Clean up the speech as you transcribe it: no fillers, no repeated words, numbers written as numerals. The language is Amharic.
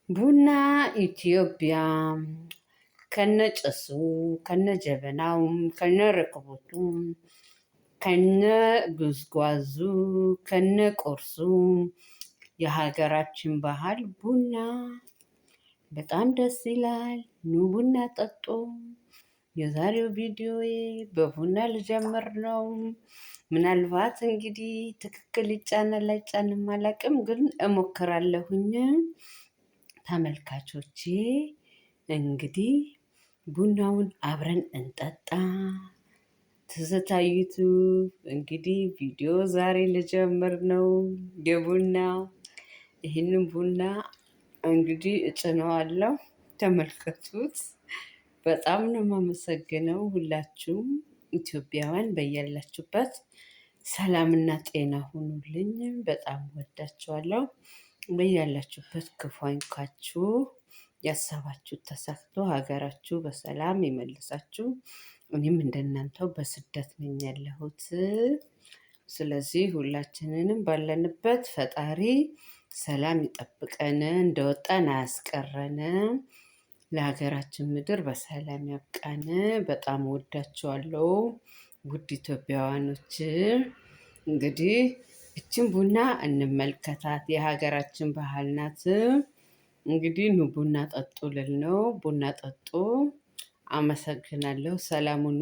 ቡና ኢትዮጵያ ከነጭሱ ከነጀበናው ከነረከቦቱ ከነጉዝጓዙ ከነቁርሱ የሀገራችን ባህል ቡና በጣም ደስ ይላል። ኑ ቡና ጠጡ። የዛሬው ቪዲዮዬ በቡና ልጀምር ነው። ምናልባት እንግዲህ ትክክል ይጫናል አይጫንም አላውቅም፣ ግን እሞክራለሁኝ። ተመልካቾቼ እንግዲህ ቡናውን አብረን እንጠጣ። ትዝታ ዩቱብ እንግዲህ ቪዲዮ ዛሬ ልጀምር ነው የቡና ይህንን ቡና እንግዲህ እጭነዋለሁ። ተመልከቱት። በጣም ነው የማመሰግነው። ሁላችሁም ኢትዮጵያውያን በያላችሁበት ሰላምና ጤና ሁኑልኝ። በጣም ወዳችኋለሁ። በያላችሁበት ክፉ አይንካችሁ፣ ያሰባችሁት ተሳክቶ ሀገራችሁ በሰላም ይመልሳችሁ። እኔም እንደናንተው በስደት ነኝ ያለሁት። ስለዚህ ሁላችንንም ባለንበት ፈጣሪ ሰላም ይጠብቀን፣ እንደወጣን አያስቀረን፣ ለሀገራችን ምድር በሰላም ያብቃን። በጣም ወዳችኋለሁ ውድ ኢትዮጵያውያኖች። እንግዲህ እችን ቡና እንመልከታት፣ የሀገራችን ባህል ናት። እንግዲህ ኑ ቡና ጠጡ ልል ነው። ቡና ጠጡ። አመሰግናለሁ። ሰላም ሁኑ።